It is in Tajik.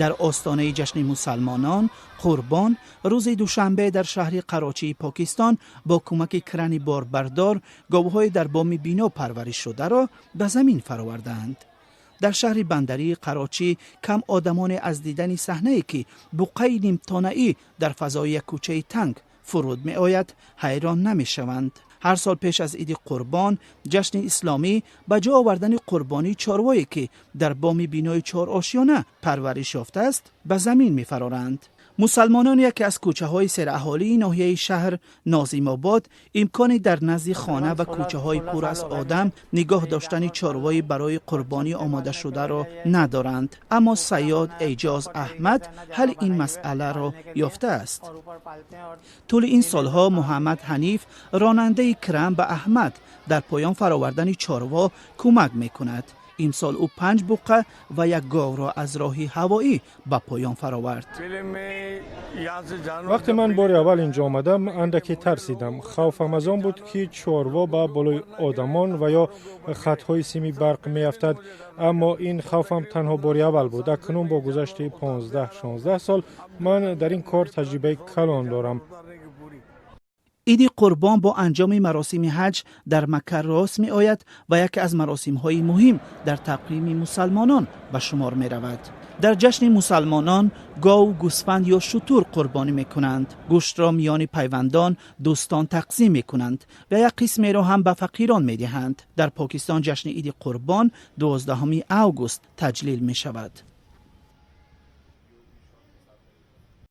Дар остонаи ҷашни мусалмонон Қурбон, рӯзи душанбе дар шаҳри Қарочии Покистон бо кӯмаки крани борбардор говҳои дар боми бино парваришшударо ба замин фаровардаанд. Дар шаҳри бандарии Қарочӣ кам одамоне аз дидани саҳнае, ки буққаи нимтонаӣ дар фазои як кӯчаи танг фуруд меояд, ҳайрон намешаванд. Ҳар сол пеш аз Иди Қурбон, ҷашни исломӣ, ба ҷо овардани қурбонии чорвое, ки дар боми бинои чорошёна парвариш ёфтааст, ба замин мефароранд. Мусалмонон яке аз кӯчаҳои сераҳолии ноҳияи шаҳр Нозимобод имкони дар назди хона ва кӯчаҳои пур аз одам нигоҳ доштани чорвои барои қурбонӣ омодашударо надоранд, аммо Сайёд Эҷоз Аҳмад ҳалли ин масъаларо ёфтааст. Тӯли ин солҳо Муҳаммад Ҳаниф, ронандаи кран, ба Аҳмад дар поён фаровардани чорво кӯмак мекунад. Имсол ӯ панҷ буққа ва як говро аз роҳи ҳавоӣ ба поён фаровард. Вақте ман бори аввал инҷо омадам, андаке тарсидам. Хавфам аз он буд, ки чорво ба болои одамон ва ё хатҳои сими барқ меафтад, аммо ин хавфам танҳо бори аввал буд. Акнун бо гузашти 15-16 сол ман дар ин кор таҷрибаи калон дорам. Иди Қурбон бо анҷоми маросими ҳаҷ дар Макка рост меояд ва яке аз маросимҳои муҳим дар тақвими мусалмонон ба шумор меравад. Дар ҷашни мусалмонон гов, гӯсфанд ё шутур қурбонӣ мекунанд, гӯштро миёни пайвандон, дӯстон тақсим мекунанд ва як қисмеро ҳам ба фақирон медиҳанд. Дар Покистон ҷашни Иди Қурбон 12 август таҷлил мешавад.